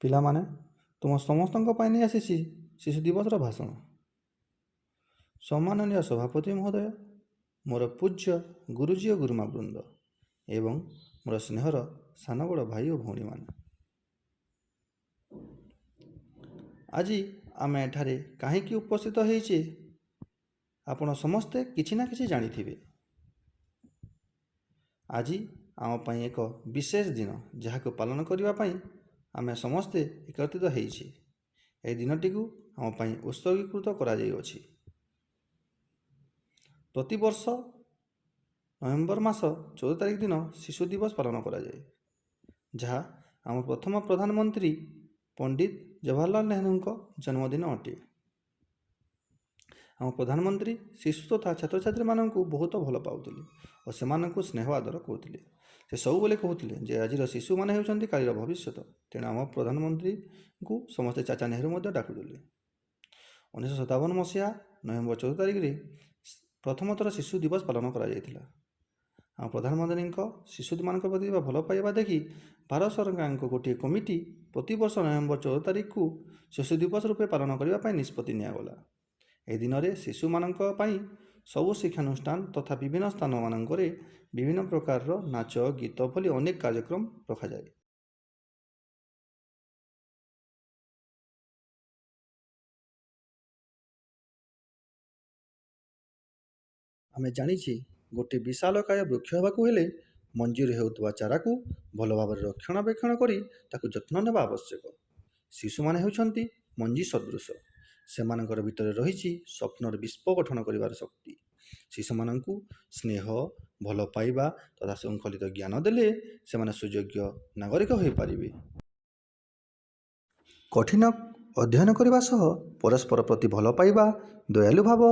ପିଲାମାନେ, ତୁମ ସମସ୍ତଙ୍କ ପାଇଁ ନେଇ ଆସିଛି ଶିଶୁ ଦିବସର ଭାଷଣ। ସମ୍ମାନନୀୟ ସଭାପତି ମହୋଦୟ, ମୋର ପୂଜ୍ୟ ଗୁରୁଜୀ ଓ ଗୁରୁମା ବୃନ୍ଦ ଏବଂ ମୋର ସ୍ନେହର ସାନ ବଡ଼ ଭାଇ ଓ ଭଉଣୀମାନେ, ଆଜି ଆମେ ଏଠାରେ କାହିଁକି ଉପସ୍ଥିତ ହେଇଛେ, ଆପଣ ସମସ୍ତେ କିଛି ନା କିଛି ଜାଣିଥିବେ। ଆଜି ଆମ ପାଇଁ ଏକ ବିଶେଷ ଦିନ, ଯାହାକୁ ପାଳନ କରିବା ପାଇଁ ଆମେ ସମସ୍ତେ ଏକତ୍ରିତ ହେଇଛେ। ଏହି ଦିନଟିକୁ ଆମ ପାଇଁ ଉତ୍ସର୍ଗୀକୃତ କରାଯାଇଅଛି। ପ୍ରତିବର୍ଷ ନଭେମ୍ବର ମାସ 14 ତାରିଖ ଦିନ ଶିଶୁ ଦିବସ ପାଳନ କରାଯାଏ, ଯାହା ଆମ ପ୍ରଥମ ପ୍ରଧାନମନ୍ତ୍ରୀ ପଣ୍ଡିତ ଜବାହରଲାଲ ନେହେରୁଙ୍କ ଜନ୍ମଦିନ ଅଟେ। ଆମ ପ୍ରଧାନମନ୍ତ୍ରୀ ଶିଶୁ ତଥା ଛାତ୍ରଛାତ୍ରୀମାନଙ୍କୁ ବହୁତ ଭଲ ପାଉଥିଲେ ଓ ସେମାନଙ୍କୁ ସ୍ନେହ ଆଦର କରୁଥିଲେ। ସେ ସବୁବେଳେ କହୁଥିଲେ ଯେ ଆଜିର ଶିଶୁମାନେ ହେଉଛନ୍ତି କାଲିର ଭବିଷ୍ୟତ। ତେଣୁ ଆମ ପ୍ରଧାନମନ୍ତ୍ରୀଙ୍କୁ ସମସ୍ତେ ଚାଚା ନେହେରୁ ମଧ୍ୟ ଡାକୁଥିଲେ। 1957 ମସିହା ନଭେମ୍ବର 14 ତାରିଖରେ ପ୍ରଥମ ଥର ଶିଶୁ ଦିବସ ପାଳନ କରାଯାଇଥିଲା। ଆମ ପ୍ରଧାନମନ୍ତ୍ରୀଙ୍କ ଶିଶୁମାନଙ୍କ ପ୍ରତି ଥିବା ଭଲ ପାଇବା ଦେଖି ଭାରତ ସରକାରଙ୍କ ଗୋଟିଏ କମିଟି ପ୍ରତିବର୍ଷ ନଭେମ୍ବର 14 ତାରିଖକୁ ଶିଶୁ ଦିବସ ରୂପେ ପାଳନ କରିବା ପାଇଁ ନିଷ୍ପତ୍ତି ନିଆଗଲା। ଏହି ଦିନରେ ଶିଶୁମାନଙ୍କ ପାଇଁ ସବୁ ଶିକ୍ଷାନୁଷ୍ଠାନ ତଥା ବିଭିନ୍ନ ସ୍ଥାନମାନଙ୍କରେ ବିଭିନ୍ନ ପ୍ରକାରର ନାଚ ଗୀତ ଭଳି ଅନେକ କାର୍ଯ୍ୟକ୍ରମ ରଖାଯାଏ। ଆମେ ଜାଣିଛେ, ଗୋଟିଏ ବିଶାଳକାୟ ବୃକ୍ଷ ହେବାକୁ ହେଲେ ମଞ୍ଜିରୁ ହେଉଥିବା ଚାରାକୁ ଭଲ ଭାବରେ ରକ୍ଷଣାବେକ୍ଷଣ କରି ତାକୁ ଯତ୍ନ ନେବା ଆବଶ୍ୟକ। ଶିଶୁମାନେ ହେଉଛନ୍ତି ମଞ୍ଜି ସଦୃଶ। ସେମାନଙ୍କର ଭିତରେ ରହିଛି ସ୍ୱପ୍ନର ବିଶ୍ୱ ଗଠନ କରିବାର ଶକ୍ତି। ଶିଶୁମାନଙ୍କୁ ସ୍ନେହ, ଭଲ ପାଇବା ତଥା ଶୃଙ୍ଖଳିତ ଜ୍ଞାନ ଦେଲେ ସେମାନେ ସୁଯୋଗ୍ୟ ନାଗରିକ ହୋଇପାରିବେ। କଠିନ ଅଧ୍ୟୟନ କରିବା ସହ ପରସ୍ପର ପ୍ରତି ଭଲ ପାଇବା, ଦୟାଳୁ ଭାବ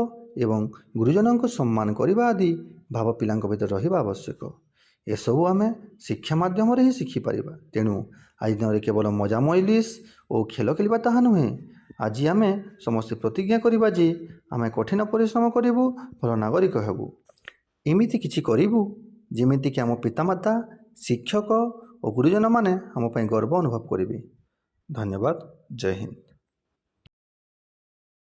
ଏବଂ ଗୁରୁଜନଙ୍କୁ ସମ୍ମାନ କରିବା ଆଦି ଭାବ ପିଲାଙ୍କ ଭିତରେ ରହିବା ଆବଶ୍ୟକ। ଏସବୁ ଆମେ ଶିକ୍ଷା ମାଧ୍ୟମରେ ହିଁ ଶିଖିପାରିବା। ତେଣୁ ଆଜି ଦିନରେ କେବଳ ମଜା ମଜଲିସ୍ ଓ ଖେଳ ଖେଳିବା ତାହା ନୁହେଁ। ଆଜି ଆମେ ସମସ୍ତେ ପ୍ରତିଜ୍ଞା କରିବା ଯେ ଆମେ କଠିନ ପରିଶ୍ରମ କରିବୁ, ଭଲ ନାଗରିକ ହେବୁ। ଏମିତି କିଛି କରିବୁ ଯେମିତିକି ଆମ ପିତାମାତା, ଶିକ୍ଷକ ଓ ଗୁରୁଜନମାନେ ଆମ ପାଇଁ ଗର୍ବ ଅନୁଭବ କରିବେ। ଧନ୍ୟବାଦ। ଜୟ ହିନ୍ଦ।